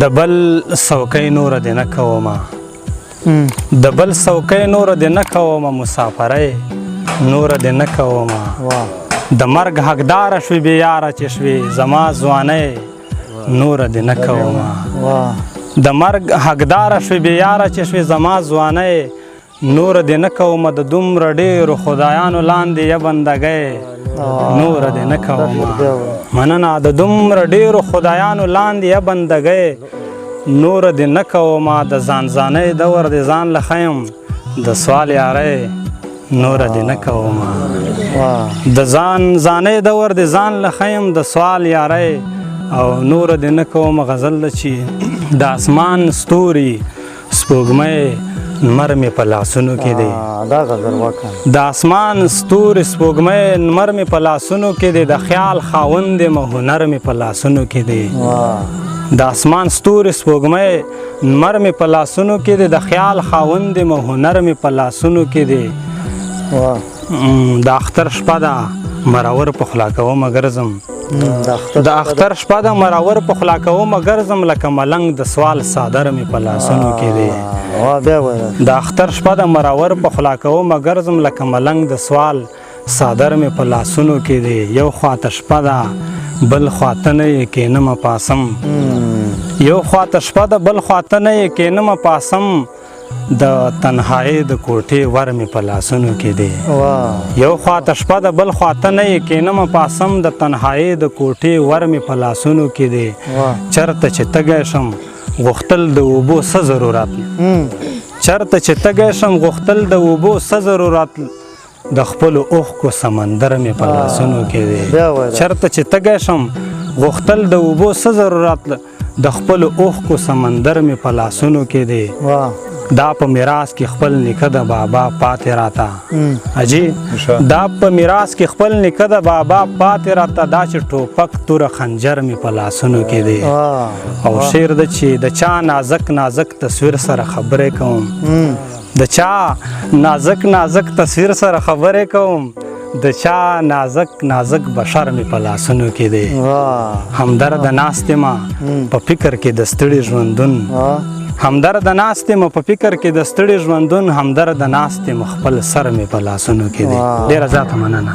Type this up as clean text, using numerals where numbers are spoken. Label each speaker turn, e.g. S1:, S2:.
S1: د بل څوکۍ نوره دې نه کومه، د بل څوکۍ نوره دې نه کومه، مسافرۍ نوره دې نه کومه. د مرګ حقداره شوې بې یاره چې شوې زما ځوانۍ نوره دې نه کومه. د مرګ حقداره شوې بې یاره چې شوې زما ځوانۍ نوره دې نه کومه. د دومره ډېرو خدایانو لاندې یه بندګۍ نوره دې نه کومه. مننه. د دومره ډېرو خدایانو لاندې یه بندګۍ نوره دې نه کومه. د ځان ځانۍ دور دې ځان له ښیم، د سوال یارۍ نوره دې نه کومه. د ځان ځانۍ دور دې ځان له ښیم، د سوال یارۍ او نوره دې نه کومه. غزل ده چې د اسمان ستوري سپوږمۍ نمر مې په لاسونو کې دی.
S2: دا غزل وکړه.
S1: د اسمان ستوري سپوږمۍ نمر مې په لاسونو کې دی، د خیال خاوند یم هنر مې په لاسونو کې دی. د اسمان ستوري سپوږمۍ نمر مې په لاسونو کې دی، د خیال خاوند یم هنر مې په لاسونو کې دی. د اختر شپه ده مرور په خوله کومه ګرځم، د اختر شپه ده مرور په خوله کومه ګرځم، لکه ملنګ د سوال څادر مې په لاسونو کې دی. د اختر شپه ده مرور په خوله کومه ګرځم، لکه ملنګ د سوال څادر مې په لاسونو کې دی. یو خواته شپه ده بل خواته نه یې کینمه پاسم، یو خواته شپه ده بل خواته نه یې کینمه پاسم، د تنهایی د کوټې ور مې په لاسونو کې دی. یو خواته شپه ده بل خواته نه یې کینمه پاسم، د تنهایی د کوټې ور مې په لاسونو کې دی. چرته چې تږی شم غوښتل د اوبو څه ضرورت، چرته چې تږی شم غوښتل د اوبو څه ضرورت، د خپلو اوښکو سمندر مې په لاسونو کې دی. چرته چې تږی شم غوښتل د اوبو څه ضرورت، د خپلو اوښکو سمندر مې په لاسونو کې دی. دا په میراث کې خپل نیکه د بابا پاتې راته، اجي دا په میراث کې خپل نیکه د بابا پاتې راته، دا چې ټوپک توره خنجر مې په لاسونو کې دی. او شعر د چې د چا نازک نازک تصویر سره خبرې کوم، د چا نازک نازک تصویر سره خبرې کوم، د چا نازک نازک بشر مې په لاسونو کې دی. همدرد ناست ما په فکر کې د ستړي ژوندون، همدرد ناست ما په فکر کې د ستړي ژوندون، همدرد ناست ما خپل سر مې په لاسونو کې دی. ډیره زیاته مننه.